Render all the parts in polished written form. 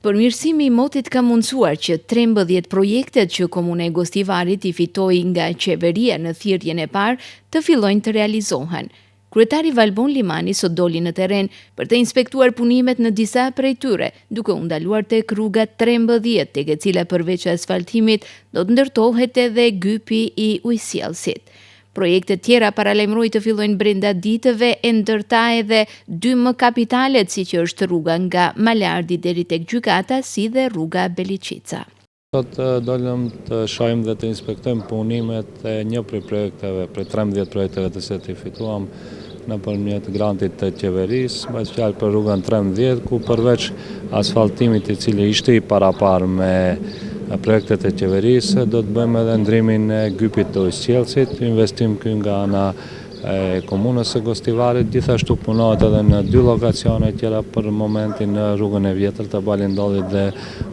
Përmirësimi i motit ka mundësuar që 13 projektet që Komuna e Gostivarit i fitoi nga qeveria në thirrjen e parë të fillojnë të realizohen. Kryetari Valbon Limani sot doli në terren për të inspektuar punimet në disa prej tyre, duke u ndaluar tek rruga 13, tek e cila përveç asfaltimit do të ndërtohet edhe gypi i ujësjellësit. Projektet tjera paralajmëroi të fillojnë brenda ditëve e ndër ta edhe dy më kapitalet siç është rruga nga Malardi deri tek gjykata si dhe rruga Beliçica. Sot dolëm të shohim dhe të inspektojmë punimet e një prej projekteve, prej 13 projekteve të cilat i fituam nëpërmjet grantit të qeverisë, bëhet fjalë për rrugën 13, ku përveç asfaltimit i cili ishte i paraparë me projektet e qeverisë, do të bëjmë edhe ndrimin e gypit të ujësjellësit, investim ky nga ana e komunës së Gostivarit, gjithashtu punohet edhe në dy lokacione tjera për momentin në rrugën e vjetër të Balindollit dhe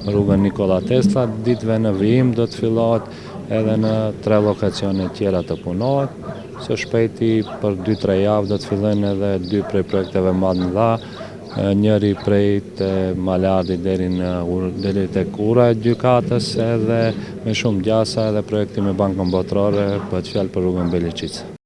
rrugën Nikola Tesla, ditëve në vijim do të fillohet edhe në tre lokacione tjera të punohet. Së shpejti për dy-tre javë do të fillojnë edhe dy prej projekteve më të mëdha, njëri prej te Malardi deri në deri tek ura e gjykatës edhe me shumë gjasa edhe projekti me Bankën Botërore, bëhet fjalë për rrugën Beliçicë.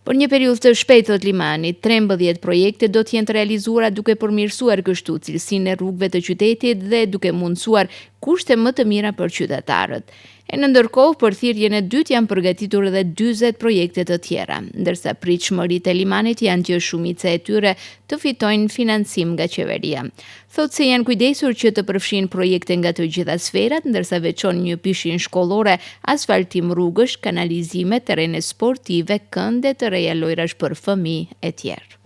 Për një periudhë të shpejtë, thotë Limani, 13 projekte do të jenë të realizuara duke përmirësuar kështu cilësinë e rrugëve të qytetit dhe duke mundësuar kushte më të mira për qytetarët. E në ndërkohë, për thirrjen e dytë janë përgatitur edhe 40 projekte të tjera, ndërsa pritshmëritë e Limanit janë që shumica e tyre të fitojnë financim nga qeveria. Thotë se janë kujdesur që të përfshijnë projekte nga të gjitha sferat, ndërsa veçon një pishinë shkollore, asfaltim rrugësh, kanalizime, terrene sportive, kënde të reja lojrash për fëmijë etj.